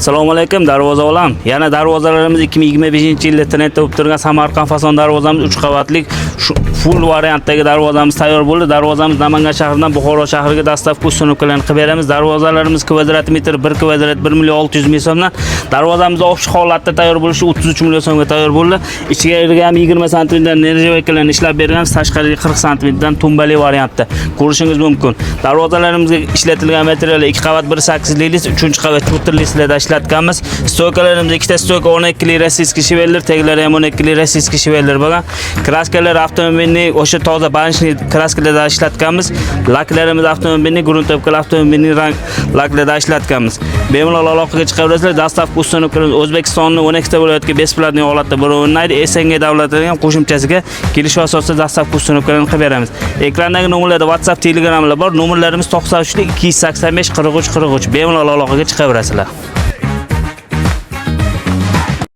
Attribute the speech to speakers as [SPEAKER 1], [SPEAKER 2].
[SPEAKER 1] Assalomu alaykum, darvoza olam. Yana darvozalarimiz 2025-yilda trendda bo'lib turgan Samarqand fason darvozamiz 3 qavatlik shu full variantdagi darvozamiz tayyor bo'ldi. Darvozamiz Namangan shahridan Buxoro shahriga доставка, установка larni qilib beramiz. Darvozalarimiz kvadrat metr 1 kvadrat 1 million 600 ming so'mdan. Darvozamiz общий holatda tayyor bo'lishi 33 million so'mga tayyor bo'ldi. Ichkariga ham 20 santimetrdan нержавейка larni ishlab berganmiz, tashqariga 40 santimetrdan tumbali variantda. Ko'rishingiz mumkin. Darvozalarimizga ishlatilgan material 2 qavat 1.8 lik list, 3-qavat 4 listlarda ishlatganmiz. Стойка larimiz ikkita стойка 12 lik российский швеллер, teglari ham 12 lik российский швеллер bo'lgan. Краска lar avtomobilning o'sha toza баночный краска larda ishlatganmiz. Laklarimiz avtomobilning грунтовка avtomobilning rang laklarda ishlatganmiz. Bemalol aloqaga chiqaverasizlar. Доставка, установка O'zbekistonning 12 ta viloyatiga бесплатный holatda bo'linadi. СНГ davlatlariga ham qo'shimchasiga kelishuv asosida доставка, установка larni qilib beramiz. Ekrandagi nomerlarda WhatsApp, Telegramlar bor. Nomerlarimiz 93 285 43 43. Bemalol aloqaga chiqaverasizlar.